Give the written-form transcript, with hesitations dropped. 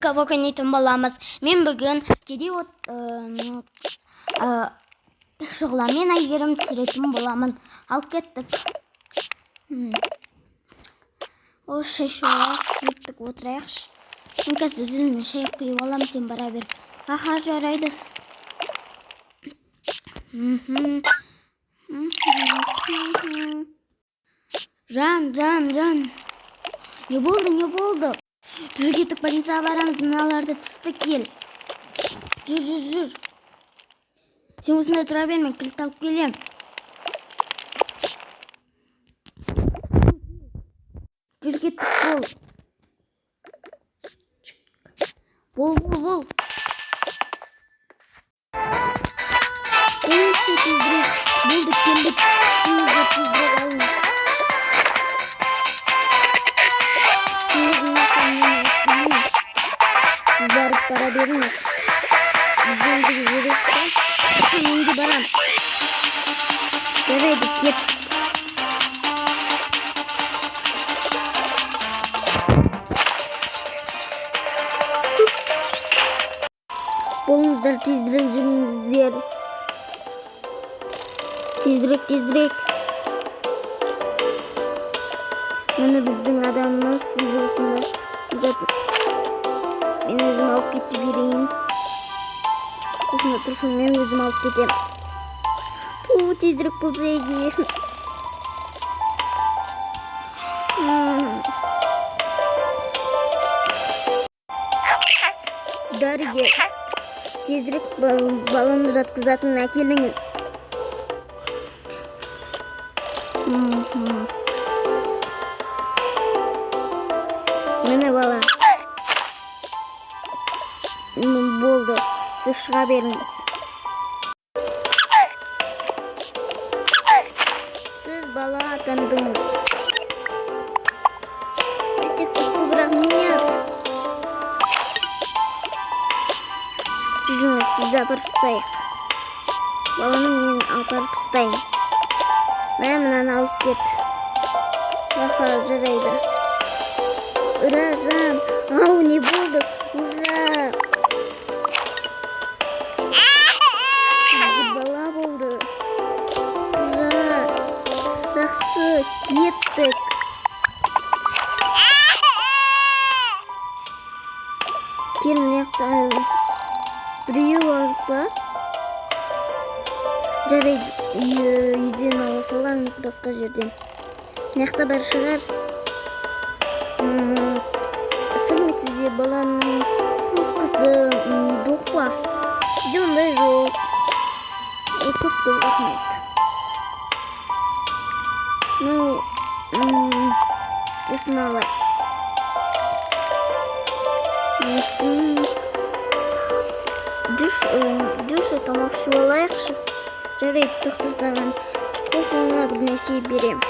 Кого ойнайтын боламыз. Мен бүгін кедей от Шұғыла мен Әйгерім түсіретін боламын. Алып кеттік. Ол шай ішіп алайық, кеттік, отырайықшы. Мен қазір өзіме шай құйып аламын, сен бара бер. Аха, жарайды. Мхм. Мхм. Жан, Жан, Жан. Не болды, не болды? Жүр, кеттік, больницаға барамыз, мыналарды түсті, кел. Жүр, жүр, жүр. Сен осында тұра бер, мен кілт алып келем. Жүр, кеттік, бол. Бол, бол, бол. Болыңызшы тезірек. Болды, келдік. Түсіңізді тезірек алыңыз. Сіз мына мен өтпеймін. Сіз барып бара беріңіз. Бізбен бірге жүресіз ба? Мен де барам. Жарайды, кет. Болыңыздар, тезірек жүріңіздер. Тезірек, тезірек. Міне біздің адамымыз, сіз осында жатыңыз. Мен өзім алып кете берейін. Осында тұрсын, мен өзім алып кетемін. Ту, тезірек болса егер. Дәрігер, тезірек баланы жатқызатын әкеліңіз. Мхм. Міне бала. Болды, сіз шыға беріңіз. Сіз бала атандыңыз. Өте көп рахмет. Жүріңіз, сізді апарып тастайық. Баланы мен апарып тастайын. Мә, мынаны алып кет. Аха, жарайды. Ура, Жан! Ау, не болды? Ура! Бізде бала болды. Ура! Жақсы, кеттік. Кел, мына жақта біреу бар па? Жарайды, үйден ала салармыз басқа жерден. Мына жақта бар шығар. Сәлеметсіз бе, баланың соскасы жоқ па? Бізде ондай жоқ. Көп көп рахмет. Ну, осыны алайық. Жүрші, тамақ ішіп алайықшы. Жарайды, тоқтастаған кофеңа бір нәрсе берем.